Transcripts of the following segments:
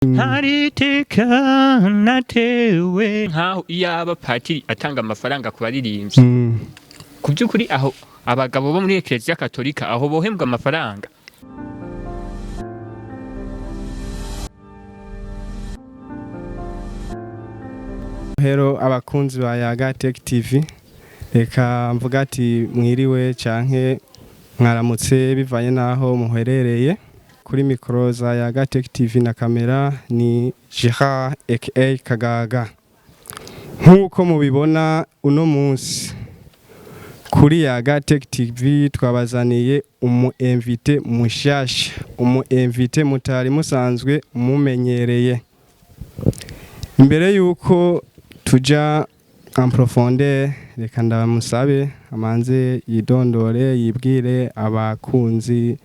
Hari iteka natewe nkaho iyaba patiri atanga amafaranga ku baririmbyi, ku by'ukuri aho abagabo bo muri Eklezia Katolika aho bohembwa amafaranga. Hero abakunzi ba Yaga Tech TV, reka mvuga ati mwiriwe canke mwaramutse bivanye naho muherereye. Kuri mikoro za Yaga Tech TV na kamera ni Gerard aka Kagaga. Nk'uko mubibona uno munsi kuri Yaga Tech TV twabazaniye umu invité mushasha, umu invité mutari musanzwe mumenyereye. Imbere yuko tuja en profondeur, reka ndamusabe amanze yidondore, yibwire abakunzi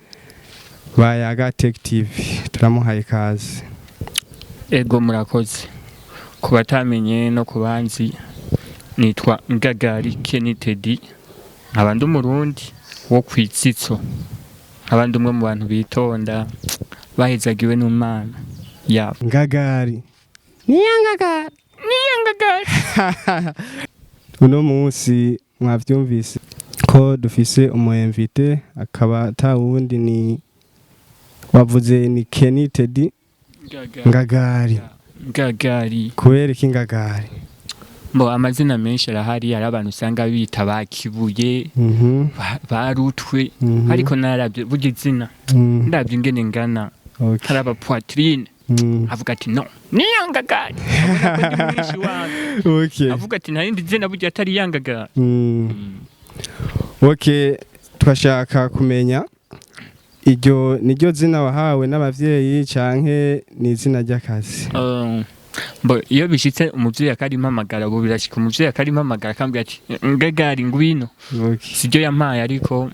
ba Yaga Tech TV. Turamuhaye ikaze. Ego, murakoze. Ku batamenye no ku banzi, nitwa Ngagari Kenny Teddy, nkaba ndi Umurundi wo kwitsitso, nkaba ndi umwe mu bantu bitonda bahezagiwe n'Imana yabo. Ngagari. Niyangagari, niyangagari. Uno munsi mwavyumvise ko dufise umu invité, akaba ata wundi ni wavuze ni Kenny Teddy Ngagari. Ngagari. Kubera iki Ngagari? Mbo amazina menshi arahari, hari abantu usanga bita bakibuye, barutwe, ariko narabye burya izina, ndabye ingene ngana, hari aba poitrine, avuga ati no niyangagari, abona ko ndi mwinshi wanyu, avuga ati nta rindi zina burya atari yangagari. Okay, twashaka kumenya iryo niryo zina wahawe n'abavyeyi canke ni izina ry'akazi? Mbo iyo bishitse umuvyeyi akarimpamagara, ubu birashika umuvyeyi akarimpamagara akambwira ati ngagari ngwino. Siryo yampaye ariko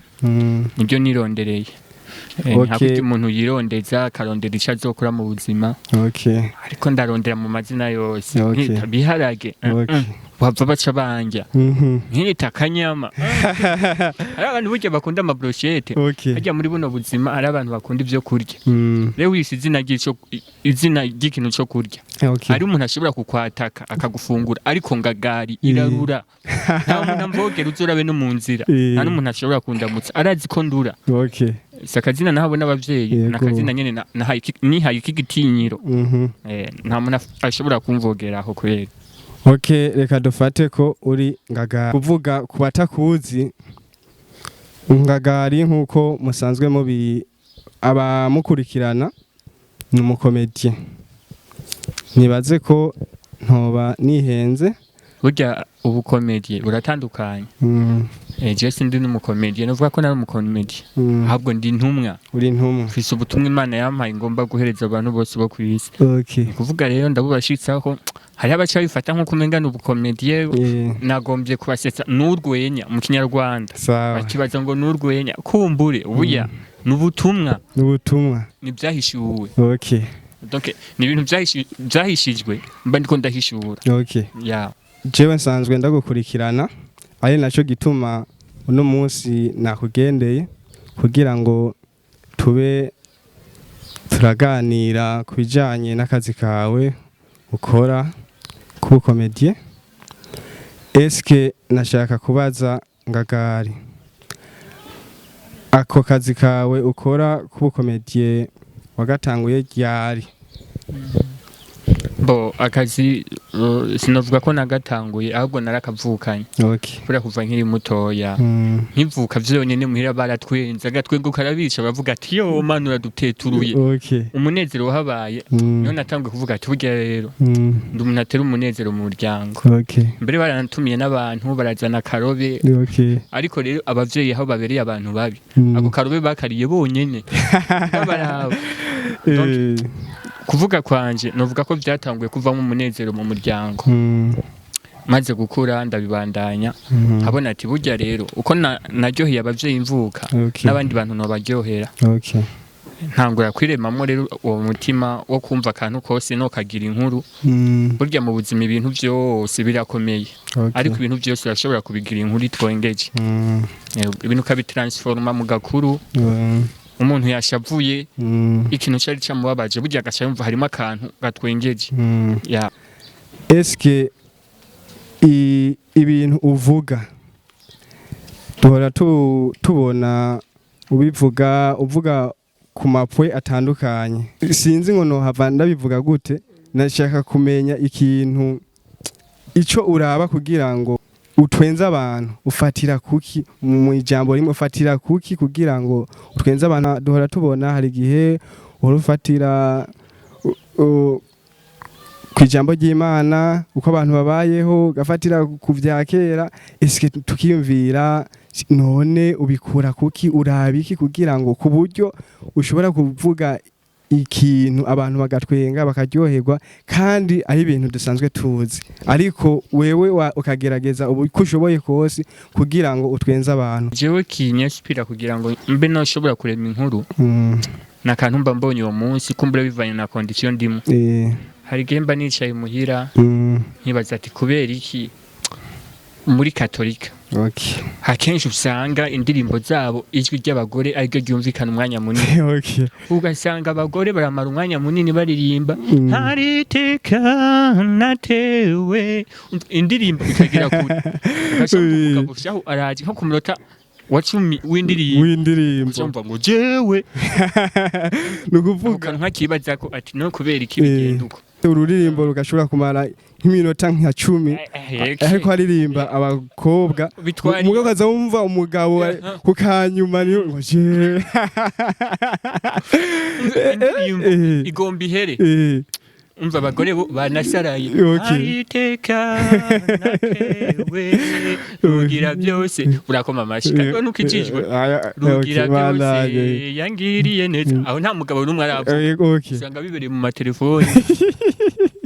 niryo nirondereye. Nta kurya umuntu yirondeza akarondera ico azokora mu buzima, ariko ndarondera mu mazina yose, nkita biharage, wava baca banja, nkita kanyama. Hari abantu burya bakunda amabrochette. Harya muri buno buzima hari abantu bakunda ivyo kurya. Rero wise izina ry'ico, izina ry'ikintu co kurya, hari umuntu ashobora kukwataka akagufungura, ariko ngagari irarura, nta muntu amvogera, uzorabe no mu nzira, nta n'umuntu ashobora kundamutsa arazi ko ndura. Si akazina nahawe n'abavyeyi, ni akazina nyene nihaye ik'igitinyiro. Nta muntu ashobora kumvogera aho kweri. Okay, reka dufate ko uri Ngagari. Kuvuga ku batakuzi, Ngagari nk'uko musanzwe mubi abamukurikirana ni umukomedie. Nibaze ko ntoba nihenze. Burya ubukomedie buratandukanye. Je sindi n'umukomedie, novuga ko nari umukomedie, ahubwo ndi intumwa. Uri intumwa. Mfise ubutumwa Imana yampaye ngomba guhereza abantu bose bo kw'isi. Ni kuvuga rero ndabubashitsaho, hariho abaca babifata nk'uko umenga ni ubukomedie, nagombye kubasetsa n'urwenya mu Kinyarwanda. Bakibaza ngo n'urwenya, kumbure ubuya ni ubutumwa. N'ubutumwa. Ni ibyahishuwe. Donc ni ibintu vyahishijwe mba ndiko ndahishura. Ya. Jewe nsanzwe ndagukurikirana, ari naco gituma uno munsi nakugendeye kugira ngo tube turaganira ku bijanye n'akazi kawe ukora k'ubukomedie. Eske nashaka kubaza Ngagari, ako kazi kawe ukora k'ubukomedie wagatanguye ryari? Bo akazi, sinovuga ko nagatanguye, ahubwo narakavukanye. Kubera kuva nkiri mutoya, nkivuka vyonyene muhira baratwenze, agatwengo karabica, baravuga ati yo mana uraduteturuye. Umunezero wahabaye, niho natanguye kuvuga ati burya rero ndi umuntu atera umunezero mu muryango. Mbere baranatumiye n'abantu barazana akarobe, ariko rero abavyeyi aho babereye abantu babi, ako karobe bakariye bonyene babaraba. Donc, kuvuga kwanje novuga ko vyatanguye kuvamo umunezero mu muryango. Maze gukura ndabibandanya, nkabona ati burya rero uko naryoheye abavyeyi mvuka, n'abandi bantu nobaryohera. Ntangura kwiremamwo rero uwo mutima wo kumva akantu kose no kagira inkuru. Burya mu buzima ibintu vyose birakomeye, ariko ibintu vyose urashobora kubigira inkuru itwengeje. Ibintu ukabitransforma mu gakuru. Umuntu yashavuye, ikintu cari camubabaje, burya agaca yumva harimo akantu gatwengeje. Ya. Eske ibintu uvuga duhora tubona ubivuga, uvuga ku mapwe atandukanye, sinzi ngo nohava ndabivuga gute. Nashaka kumenya ikintu ico uraba kugira ngo utwenze abantu. Ufatira kuki? Mu ijambo rimwe, ufatira kuki kugira ngo utwenze abantu? Duhora tubona hari igihe uhora ufatira ku ijambo ry'Imana, uko abantu babayeho, ugafatira ku vya kera. Eske tukiyumvira, none ubikura kuki? Uraba iki kugira ngo ku buryo ushobora kuvuga ikintu abantu bagatwenga, bakaryoherwa, kandi ari ibintu dusanzwe tuzi, ariko wewe ukagerageza uko ushoboye kose kugira ngo utwenze abantu? Jewe kinyinspira kugira ngo mbe noshobora kurema inkuru, nakantu mba mbonye uwo munsi, kumbura bivanye na condition ndimo. Hari igihe mba nicaye muhira, nkibaza ati kubera iki muri Katolika akenshi usanga indirimbo zabo ijwi ry'abagore ariryo ryumvikana umwanya munini, ugasanga abagore baramara umwanya munini baririmba, hari iteka natewe, indirimbo ikagera kure, ugasanga umugabo shahu araje nko ku munota wa 10 w'indirimbo, w'indirimbo, ucumva ngo jewe. Ni ukuvuga nkakibaza ko ati no kubera iki bigenda uko? Ururirimbo rugashobora kumara nk'iminota nka 10 ariko aririmba abakobwa. Bitwara umugabo ukaza wumva umugabo ku kanyuma niyo ngo jewe. Indirimbo igomba ihere, umva abagore bo banasaraye, hari iteka natewe, rugira byose, urakoma amashyi kandi ntukijijwe, rugira byose yangiriye neza. Aho nta mugabo n'umwe aravuga. Usanga bibereye mu matelefoni,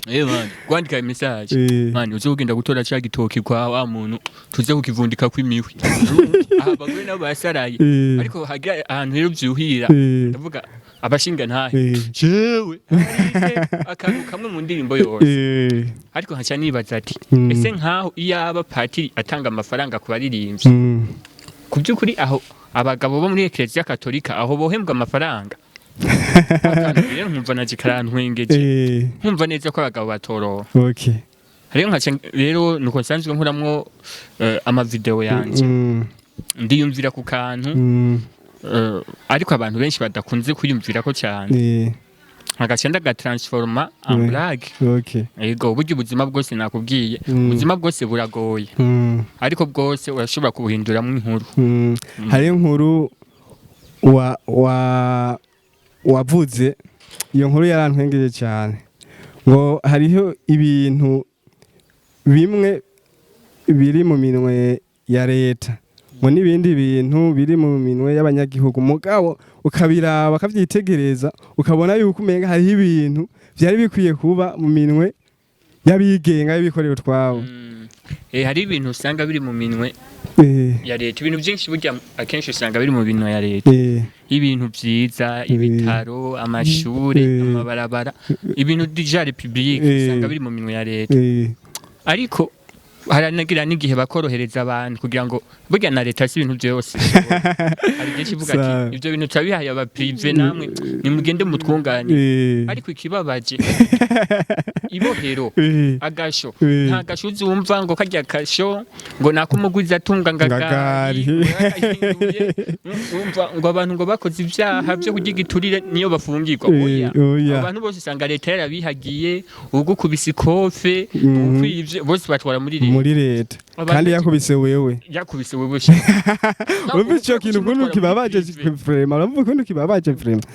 man, kwandika message, man, uzogenda gutora ca gitoki kwa wa muntu, tuze kukivundika kw'imihwi. Aha abagore nabo basaraye, ariko hagira ahantu rero vyuhira, ndavuga abashinga ntahe, jewe akantu kamwe mu ndirimbo yose, ariko nkaca nibaza ati ese nkaho iyaba patiri atanga amafaranga ku baririmbyi, ku by'ukuri aho abagabo bo muri Eklezia Katolika aho bohembwa amafaranga? Akantu rero nkumva naje karantwengeje, nkumva neza ko abagabo batoroha. Rero nkaca rero nuko nsanzwe nkuramwo amavideo yanje, ndiyumvira ku kantu, ariko abantu benshi badakunze kwiyumvirako cyane, nkagaca ndagatransforma en blague. Ego, burya ubuzima bwose nakubwiye, ubuzima bwose buragoye, ariko bwose urashobora kubuhinduramwo inkuru. Hari inkuru wa wa wavuze, iyo nkuru yarantwengeje cyane, ngo hariho ibintu bimwe biri mu minwe ya leta, ngo n'ibindi bintu biri mu minwe y'abanyagihugu, mugabo ukabiraba, ukavyitegereza, ukabona yuko umenga hariho ibintu vyari bikwiye kuba mu minwe y'abigenga, y'abikorera utwabo. Hari ibintu usanga biri mu minwe ya leta. Ibintu byinshi burya akenshi usanga biri mu minwe ya leta, ibintu vyiza, ibitaro, amashure, amabarabara, ibintu déjà public, usanga biri mu minwe ya leta. Ariko haranagira n'igihe bakorohereza abantu, kugira ngo burya na leta si ibintu byose ishobora. Hari igihe kivuga ati ibyo bintu turabihaye aba privé, namwe nimugende mutwunganire. Ariko ikibabaje, ibohero, agasho, nta gasho uzumva ngo karya kasho ngo nakumugwiza atunga ngagari. Ngagari. Yagahinduye. Umva ngo abantu ngo bakoze ibyaha byo kurya igiturire niyo bafungirwa. Oya. Oya. Abantu bose usanga leta yarabihagiye, ugukubise ikofe, ukwivye, bose batwara muri leta. Muri leta. Abantu kandi yakubise wewe. Yakubise wewe sha. Urumva ico kintu ukuntu kibabaje vraiment? Urumva ukuntu kibabaje vraiment?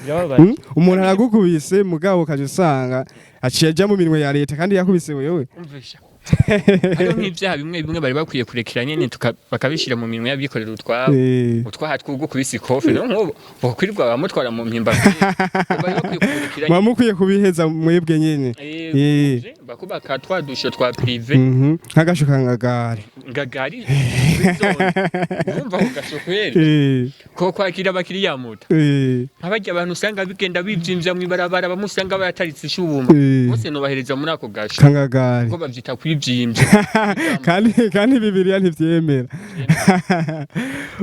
Umuntu aragukubise, mugabo ukaja usanga aciye aja mu minwe ya leta kandi yakubise wewe. Umvisha, hariho nk'ibyaha bimwe bimwe bari bakwiye kurekera nyene, bakabishira mu minwe y'abikorera utwabo, utwaha twugukubise ikofe. Rero nk'ubu bokwirirwa bamutwara mu mpimba, bari bakwiye kurekera. Muba mukwiye kubiheza mwebwe nyene. Bakubaka twa dusho twa privé. Nk'agasho ka Ngagari. Ngagari urumva ako gasho kweri ko kwakira abakiriya muta nkabarya abantu usanga bigenda bivyimvya mw'ibarabara, bamwe usanga bayataritse icuma, bose nobahereza muri ako gasho Ka Ngagari. ko bavyita kwivyimbya. Kandi Bibiliya ntivyemera.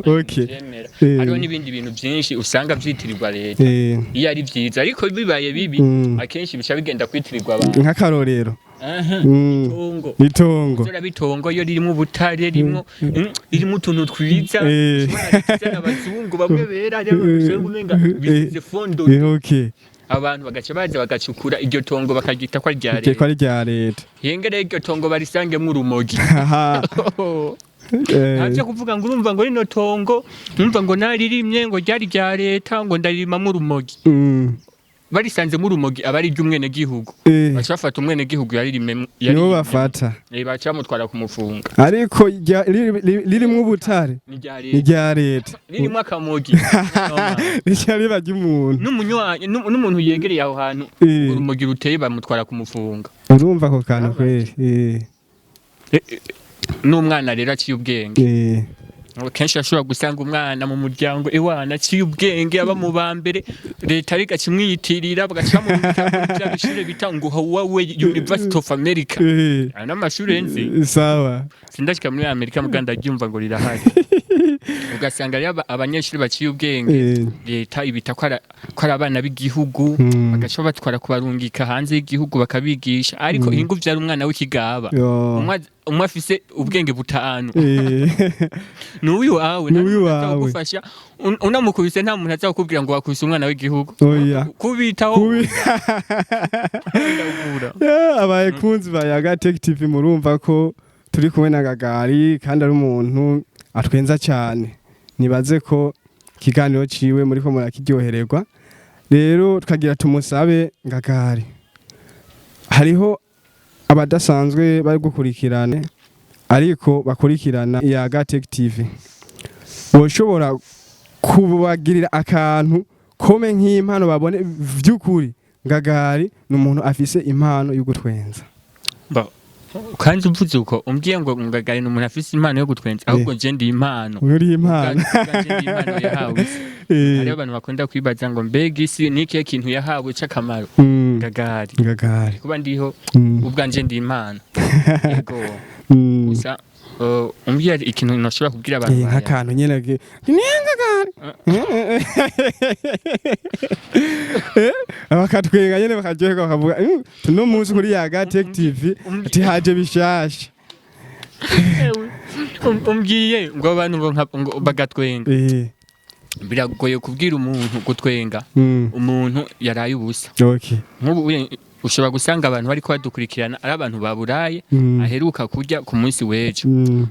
Okay. Vyemera. Hariho n'ibindi bintu vyinshi usanga vyitirirwa leta iyo ari vyiza, ariko bibaye bibi akenshi bica bigenda kwitirirwa abantu. Nk'akarorero? Aha, itongo. Itongo. Zora bitongo iyo ririmo ubutare, ririmo utuntu twiza, ushobora kuzana abazungu bamwe bera rero usanga umenga bisize fondo. Okay. Abantu bagaca baza bagacukura iryo tongo, bakaryita ko ari irya Ko leta. ari rya leta. Henge rero iryo tongo barisangemwo urumogi. Aha. Ntavyo kuvuga ngo urumva ngo rino tongo, urumva ngo naririmye, ngo ryari rya leta, ngo ndaririmamwo urumogi. Barisanzemo urumogi aba ari iry'umwenegihugu. Baca bafata umwenegihugu yaririmye. Nibo bafata. Baca bamutwara kumufunga. Ariko ririmwo ubutare ni irya ni leta. Rya leta. Ririmo akamogi. Rica riba ry'umuntu. N'umunywanyi n'umuntu yegereye aho hantu urumogi ruteye bamutwara kumufunga. Urumva ako kantu kweri. N'umwana rero aciye ubwenge, kenshi ashobora gusanga umwana mu muryango iwana aciye ubwenge aba mu ba mbere, leta rigaca imwiyitirira, bagaca bamurungika muri bya bishure bita ngo Huawei University of America. Ayo n'amashure nzi. Sawa. Sindashika muri Amerika, muga ndaryumva ngo rirahari. Ugasanga rero abanyeshuri baciye ubwenge leta ibita ko ari abana b'igihugu, bagaca batwara kubarungika hanze y'igihugu bakabigisha. Ariko ingo vyari umwana w'ikigaba, umwe afise ubwenge butanu, ni uwiwawe. Ni uwiwawe. Gufasha unamukubise, nta muntu azakubwira ngo wakubise umwana w'igihugu. Oya. Kubitaho Kubi ndagura. Yeah, abakunzi ba Yaga Tech TV, murumva ko turi kumwe na Gagari kandi ari umuntu atwenza cyane. Nibaze ko ikiganiro ciwe muri ko murakiryohererwa. Rero tukagira tumusabe Ngagari, hariho abadasanzwe bari gukurikirana ariko bakurikirana Yaga Tech TV, woshobora kubagirira akantu kome nk'impano, babone vy'ukuri Ngagari ni umuntu afise impano yo gutwenza. Kandi uvuze uko umbwiye ngo Ngagari ni umuntu afise impano yo gutwenza, ahubwo je ndi impano. Uri impano. Ubwanje ndi impano yahawe isi. Hariho abantu bakunda kwibaza ngo mbega isi ni ikihe kintu yahawe c'akamaro? Ngagari. Ngagari. Kuba ndiho, ubwanje ndi impano, yego. Gusa umbwiye ikintu nashobora kubwira abantu baya. Nk'akantu nyene ni Ngagari. Bakatwenga nyene, bakaryoherwa, bakavuga: "Tuno munsi kuri Yaga Tech TV ati haje bishasha." Umbwiye ngo abantu ngo ngo bagatwenga, biragoye kubwira umuntu gutwenga umuntu yaraye ubusa. Nk'ubu ushobora gusanga abantu bariko badukurikirana ari abantu baburaye, aheruka kurya ku munsi w'ejo.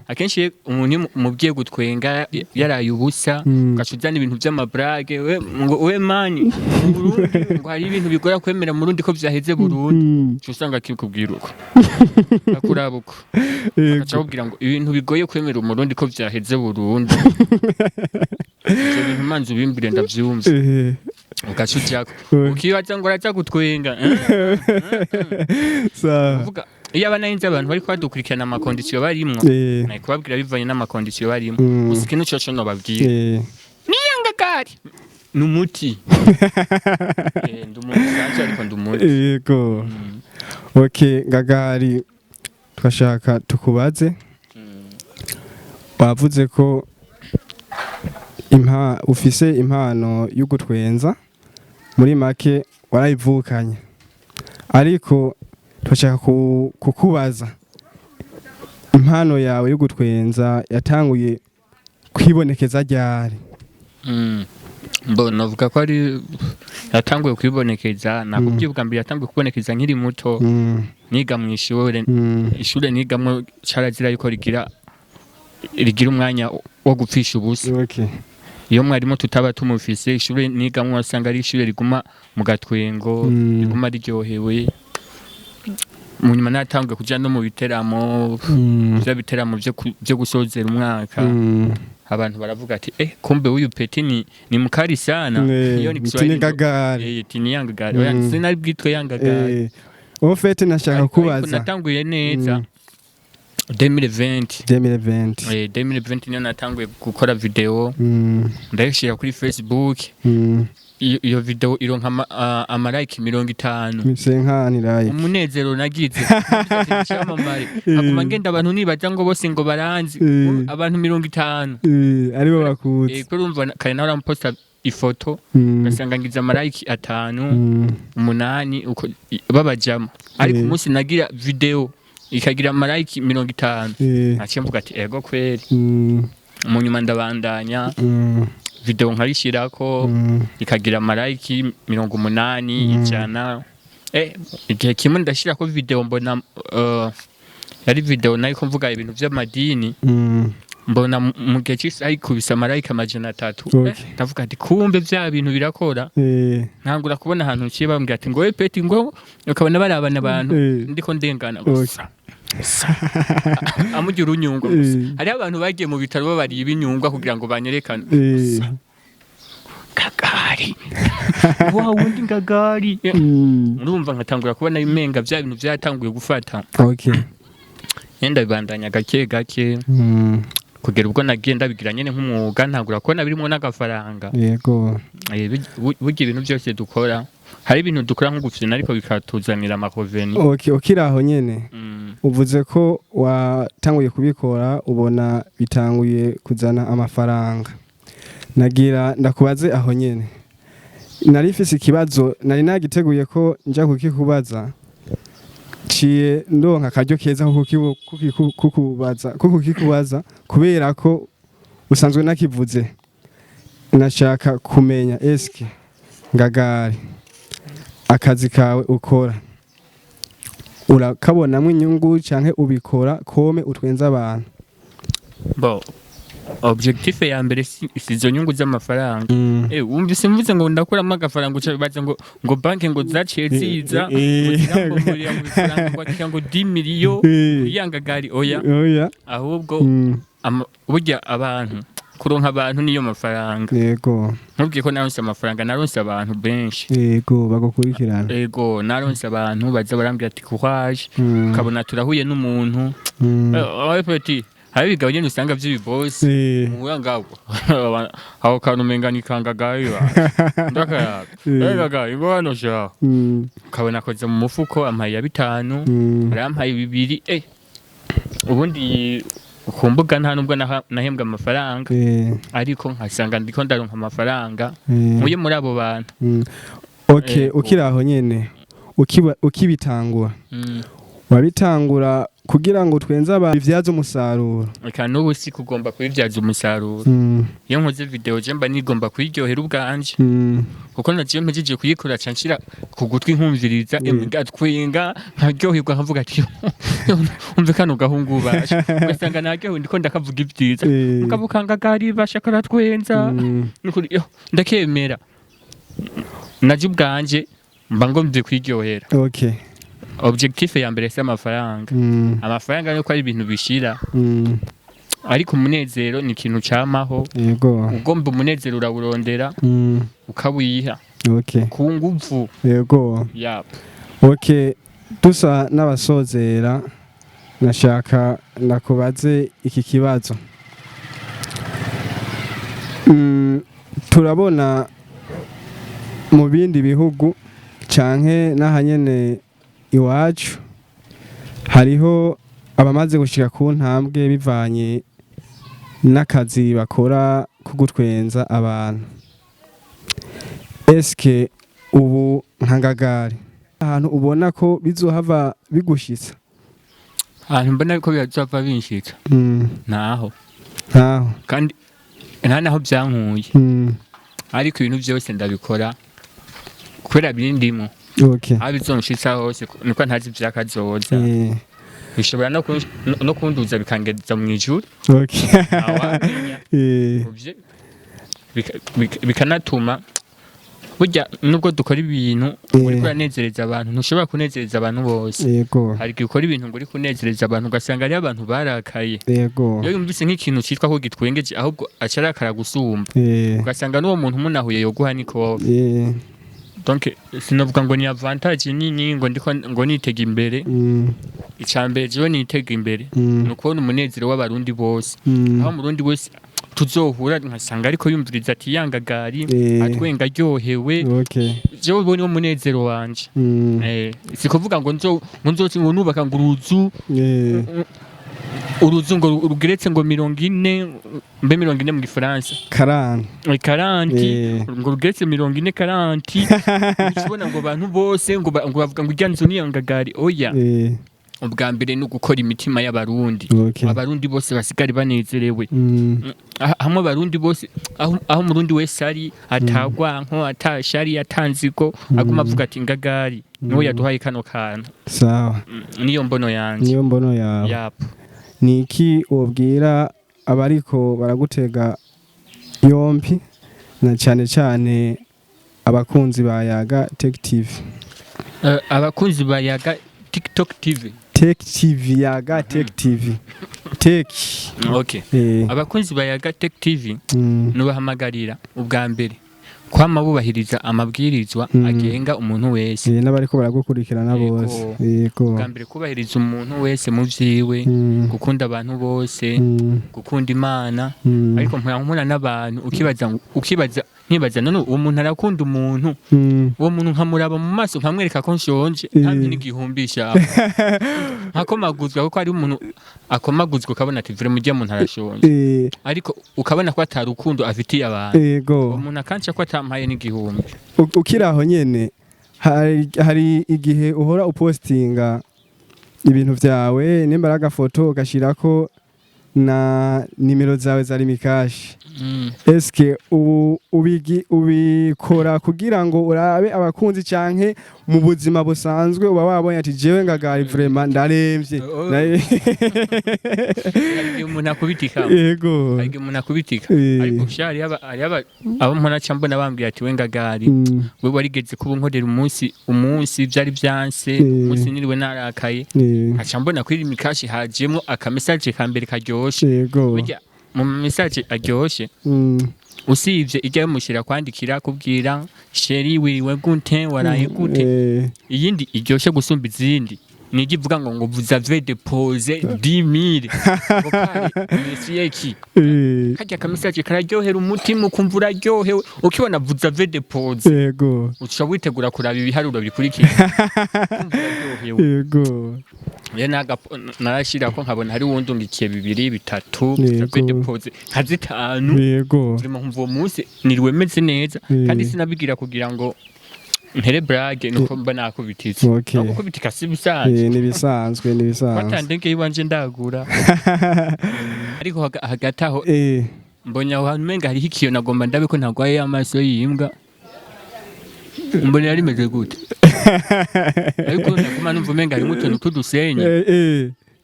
Akenshi iyo umuntu iyo umubwiye gutwenga yaraye ubusa, ugaca uzana ibintu vy'amabrage, we ngo we mani mu Burundi ngo hari ibintu bigora kwemera mu Burundi ko vyaheze burundu, uca usanga akikubwira uko akuraba uko, agaca akubwira ngo ibintu bigoye kwemera Umurundi ko vyaheze burundu, ivyo bintu manzi ubimbwire ndavyumva. Ugaca ujako ukibaza ngo araza gutwenga, eh? Sawa. Kuvuga iyo aba narinzi abantu bariko badukurikirana ama conditions barimwo, nari kubabwira bivanye n'ama conditions barimwo. Gusa ikintu coco nobabwira, niyangagari ni umuti. Ndi umuntu usanzwe ariko ndi umuti. Yego. Okay, Ngagari, twashaka tukubaze. Bavuze ko ufise impano yo gutwenza, muri make warayivukanye, ariko twashaka kukubaza impano yawe yo gutwenza yatanguye kwibonekeza ryari? Mbo novuga ko ari yatanguye kwibonekeza, nakubwiye ubwa mbere yatanguye kubonekeza nkiri muto, niga mu ishure. Ishure nigamwo carazira yuko rigira umwanya wo gupfisha ubusa. Iyo mwarimu tutaba tumufise, ishure nigamwo wasanga ari ishure riguma mu gatwengo, riguma riryohewe. Mu nyuma natanguye kuja no mu biteramo, vya biteramo vyo gusozera umwaka. Abantu baravuga ati: "Eh, kumbe huyu petit ni mkali sana." Iyo ni Ati Kiswahili. ni Gagari. Eh, ti ni yangagari. Oya, sinari bwitwe yangagari. Au fait, nashaka Ariko kubaza. Natanguye neza 2020. 2020. 2020 niyo natanguye gukora video, ndayishira kuri Facebook. Iyo video ironka ama like 50. Senkani like. Umunezero nagize, icyamamare, nkaguma ngenda, abantu nibaza ngo bose ngo baranzi. Abantu 50. Aribo bakuzi. Kubera urumva kare nawe uramposta ifoto, ugasanga ngize ama like 5, 8, uko babajamo, ariko umunsi nagira video ikagira ama like 50, naciye mvuga ati ego kweri. Mu nyuma ndabandanya, video nkayishirako, ikagira ama like 80, 100. Igihe kimwe ndashirako video, mbona yari video nariko mvuga ibintu vy'amadini, mbona mu gihe cy'isaha ikubise ama like 300. Ndavuga ati kumbe vya bintu birakora. Ntangura kubona ahantu nciye bambwira ati ngo we petit, ngo ukabona barabana abantu, ndiko ndengana gusa amugira urunyungwa gusa. Hariho abantu bagiye mu bitaro babariye ibinyungwa kugira ngo banyerekane. Kagari wa wundi ngagari. Urumva nkatangura kubona imenga vya bintu vyatanguye gufata. Nyenda bibandanya gake gake, kugera ubwo nagiye ndabigira nyene nk'umwuga, ntangura kubona birimwo n'agafaranga. Burya ibintu byose dukora, hari ibintu dukora nko gufyina ariko bikatuzanira ama revenus. Okay, ukiri aho nyene, uvuze ko watanguye kubikora ubona bitanguye kuzana amafaranga. Nagira ndakubaze aho nyene, nari mfise ikibazo nari nagiteguye ko nja kukikubaza, ciye ndonka akaryo keza ko kukubaza, ko kukikubaza kubera ko usanzwe nakivuze. Nashaka kumenya, eske Ngagari, akazi kawe ukora urakabonamwo inyungu canke ubikora comme utwenza abantu? Bon, objectif ya mbere si izo nyungu z'amafaranga. Wumvise mvuze ngo ndakuramo agafaranga, uca bibaza ngo banki ngo zaciye ziza ngo zirambomborera mu bifaranga, ngo akira ngo 10 miliyo yangagari, oya. Oya. Ahubwo burya abantu, kuronka abantu niyo mafaranga. Ntubwiye ko naronse amafaranga, naronse abantu benshi. Yego, bagukurikirana. Ego, naronse abantu baza barambwira ati courage, ukabona turahuye n'umuntu. Petit, hari ibigabo nyene usanga vy'ibibosi muhura ngabo aho kantu umenga ni kangagayi ndakayaka. Ngagayi ngo hano sha, ukabona akoze mu mufuko ampaye ya 5, arampaye 2. Ubundi ku mbuga nta nubwo nahembwa amafaranga, ariko nkasanga ndiko ndaronka amafaranga muye muri abo bantu. Okay. Yego. Ukiri aho nyene, ukibitangura, wabitangura kugira ngo twenze abantu bivyaze umusaruro? Eka, n'ubu si kugomba kubibyaza umusaruro. Iyo nkoze video je mba nigomba kuyiryohera ubwanje, kuko nagiye mpejeje kuyikora ca nshira ku gutwi nkumviriza, ngatwenga nkaryoherwa, nkavuga ati umve kano gahungu basha, ugasanga naryohewe ndiko ndakavuga ibyiza. Mugabo kangagari basha karatwenza. Nukuri yo ndakemera, naje ubwanje mba ngomvye kwiryohera. Objectif ya mbere si amafaranga. Amafaranga nuko ari ibintu bishira, ariko umunezero ni ikintu camaho. Ugomba umunezero urawurondera, ukawiha ku nguvu. Ya. Okay, dusa n'abasozera, nashaka ndakubaze iki kibazo. Turabona mu bindi bihugu canke n'ahanyene iwacu hariho abamaze gushika ku ntambwe bivanye n'akazi bakora ko gutwenza abantu. Eske ubu nka Ngagari, ahantu ubona ko bizohava bigushitsa? Ahantu mbona ko bizova binshitsa, ntaho. Ntaho. Kandi nta naho byankuye, ariko ibintu byose ndabikora kubera bindimo. Aho bizonshitsa hose niko ntazi ivyakazoza. Bishobora no kunduza bikangeza mu ijuru. Ntawamenya. Bikanatuma burya nubwo dukora ibintu uriko uranezereza abantu, ntushobora kunezereza abantu bose. Hari igihe ukora ibintu ngo uri kunezereza abantu, ugasanga hariho abantu barakaye. Iyo yumvise nk'ikintu citwa ko gitwengeje, ahubwo aca arakara gusumba. Ugasanga n'uwo muntu umunahuye yoguha n'ikofe. Donc sinovuga ngo ni avantage nini ngo ndiko ngo nitega imbere. Icambere jewe nitega imbere ni ukubona umunezero w'Abarundi bose, aho Umurundi wese tuzohura nkasanga ariko yumviriza ati yangagari, atwenga aryohewe. Jewe uwo niwo munezero wanje. Si kuvuga ngo nzo ngo nubaka ngo uruzu, uruzu ngo rugeretse ngo 40, mbe 40 mu Gifaransa? 40. 40. Ngo rugeretse 40, 40, ukibona ngo abantu bose ngo bavuga ngo irya nzu ni yangagari, oya. Ubwa mbere ni ugukora imitima y'Abarundi, Abarundi bose basigare banezerewe. Hamwe Abarundi bose, aho Umurundi wese ari atagwanko, atashari, atanzigo, aguma avuga ati ngagari niwe yaduhaye kano kantu. Sawa. Niyo mbono yanje. Niyo mbono yawe. Yapo. Ni iki wobwira abariko baragutega yompi, na cyane cyane abakunzi ba Yaga Tech TV? Abakunzi ba Yaga TikTok TV. Tech TV, Yaga Tech TV, Tech. Okay. Abakunzi ba Yaga Tech TV, nubahamagarira ubwa mbere kwama bubahiriza amabwirizwa agenga umuntu wese. N'abariko baragukurikirana Yego. bose, yego. Ubwa mbere kubahiriza umuntu wese mu vyiwe, gukunda abantu bose, gukunda Imana. Ariko mpora mpura n'abantu ukibaza nkibaza none uwo muntu arakunda umuntu? Uwo muntu nkamuraba mu maso, nkamwereka ko nshonje, ntampe n'igihumbisha, nkakomaguzwa, kuko hari umuntu akomaguzwa ukabona ati vraiment ujya muntu arashonje, ariko ukabona ko atari urukundo afitiye abantu. Uwo muntu akanca ko atampaye n'igihumbi. Ukiri aho nyene, hari igihe uhora upostinga ibintu vyawe, nimba ari agafoto ugashirako na nimero zawe za Lumicash. Eske ubu ubikora kugira ngo urabe abakunzi, canke mu buzima busanzwe uba wabonye ati jewe ngagari vraiment ndaremvye? Oh. Hari igihe umuntu akubitika. Hari igihe umuntu akubitika. Ariko sha hariho abo mpora ca mbona bambwira ati we ngagari, we warigeze kuba unkorera umunsi vyari vyanse, umunsi niriwe narakaye, nkaca mbona kuri Lumicash hajemwo akamesaje ka mbere karyoshe. Burya mu message aryoshe, usivye ijya yamushira kwandikira kubwira chéri wiriwe gute, waraye gute, iyindi iryoshe gusumba izindi ni ijya ivuga ngo vous avez déposé 10 000 ngo pare monsieur ki. Karya kamesaje kararyohera umutima, ukumva uraryohewe ukibona vous avez déposé. Uca witegura kuraba ibiharuro bikurikira, ukumva uraryohewe. Rero narashira ko nkabona hari uwundi ungikiye bibiri, bitatu, vous avez déposé nka zitanu. Vraiment nkumva uwo munsi niriwe meze neza. Kandi sinabigira kugira ngo ntere blague, nuko mba nakubititse. No gukubitika si bisanzwe. Nibisanzwe, nibisanzwe. Watandenge iwanje ndagura, ariko hagati aho mbonye aho hantu umenga hariho ikiyo, nagomba ndabe ko ntagwaye amaso y'imbwa. Mbona rimeze gute, ariko ndaguma numva umenga harimo utuntu tw'udusenyi.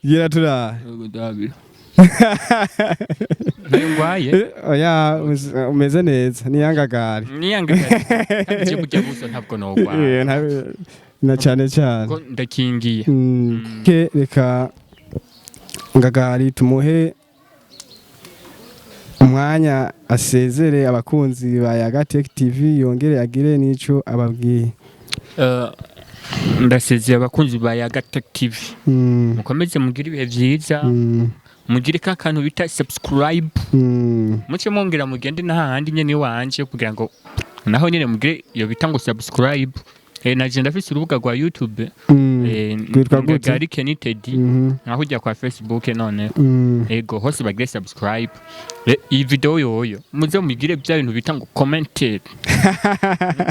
Gira tura. Yego, ndabira ntayo ngwaye. Oya, umeze neza, niyangagari. Niyangagari, kandi je burya buso ntabwo nogwara. Na cyane cyane ko ndakingiye. Ke reka ngagari tumuhe umwanya asezere abakunzi ba Yaga Tech TV, yongere agire n'ico ababwiye. Ndasezeye abakunzi ba Yaga Tech TV. Mukomeze mugire ibihe vyiza. Mugire ka kantu bita subscribe. Muce mwongera mugende n'ahandi nyene iwanje kugira ngo naho nyene mugire iyo bita ngo subscribe. Naje ndafise urubuga rwa YouTube. Rwitwa gute? Ngagari Kenny Teddy. Nkaho ujya kwa Facebook none. Ego, hose bagire subscribe. Iyi video yoyo muze mugire bya bintu bita ngo commenter,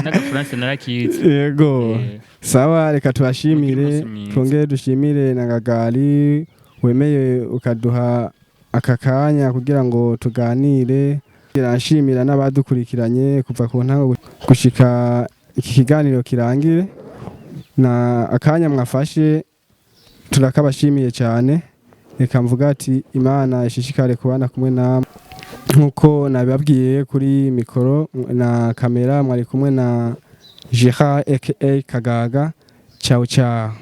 n'agafaransa narakize. Yego. Sawa, reka tubashimire. Mugire umunsi mwiza. Twongere dushimire na Ngagari wemeye ukaduha aka kanya kugira ngo tuganire. Nshimira n'abadukurikiranye kuva ku ntango gushika iki kiganiro kirangire, na akanya mwafashe turakabashimiye cyane. Reka mvuga ati Imana ishishikare kubana kumwe namwe. Nkuko nabibabwiye, kuri mikoro na kamera mwari kumwe na Gerard aka Kagaga. Ciao ciao.